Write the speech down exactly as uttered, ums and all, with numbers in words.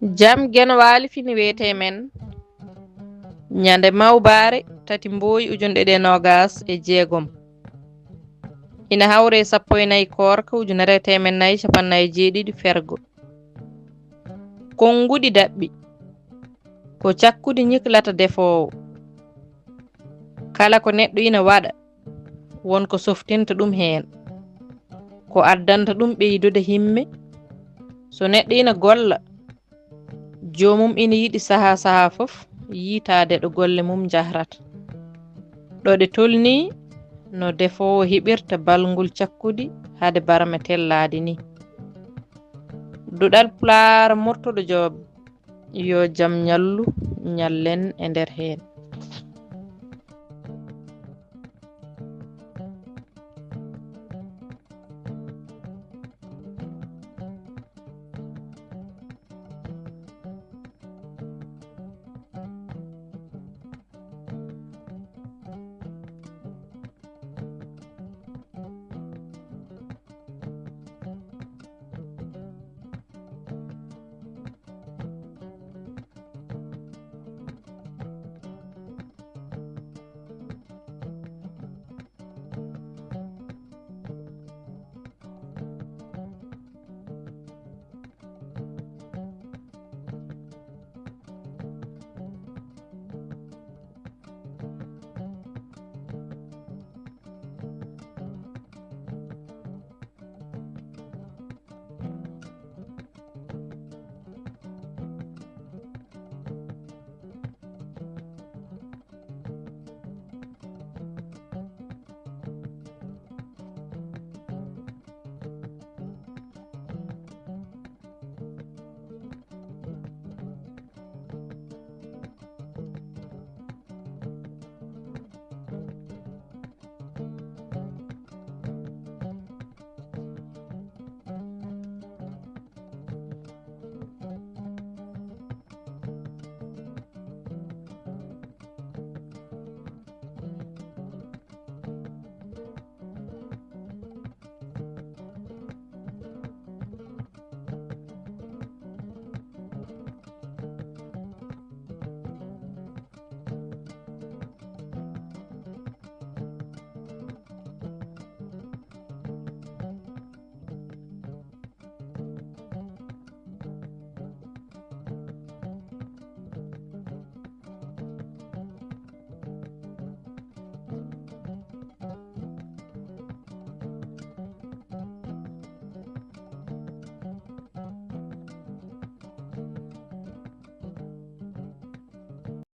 Jam Genwaali fini wiyetee men ñande mawbaare tati mbooyi ujunɗe ɗe noogaas e jeegom. Ina hawre sappo e nayi koorka ujunere e teemen nayi capannay jeeɗiɗi fergo. Konnguɗi daɓɓi ko cakkudi ñiklata defoowo. Kala ko neɗɗo ina waɗa, won ko softinta ɗum heen, ko addanta ɗum ɓeydude himme. So neɗɗo ina golla, joomum ina yiɗi sahaa sahaa fof yiitaade ɗo golle mum njahrata. Ɗo ɗe tolnii, no defoowo heɓirta balngol cakkudi hade barme tellaade nii. Duɗal Pulaar Murtuɗo Joob, yo jam ñallu, ñallen e nder heen.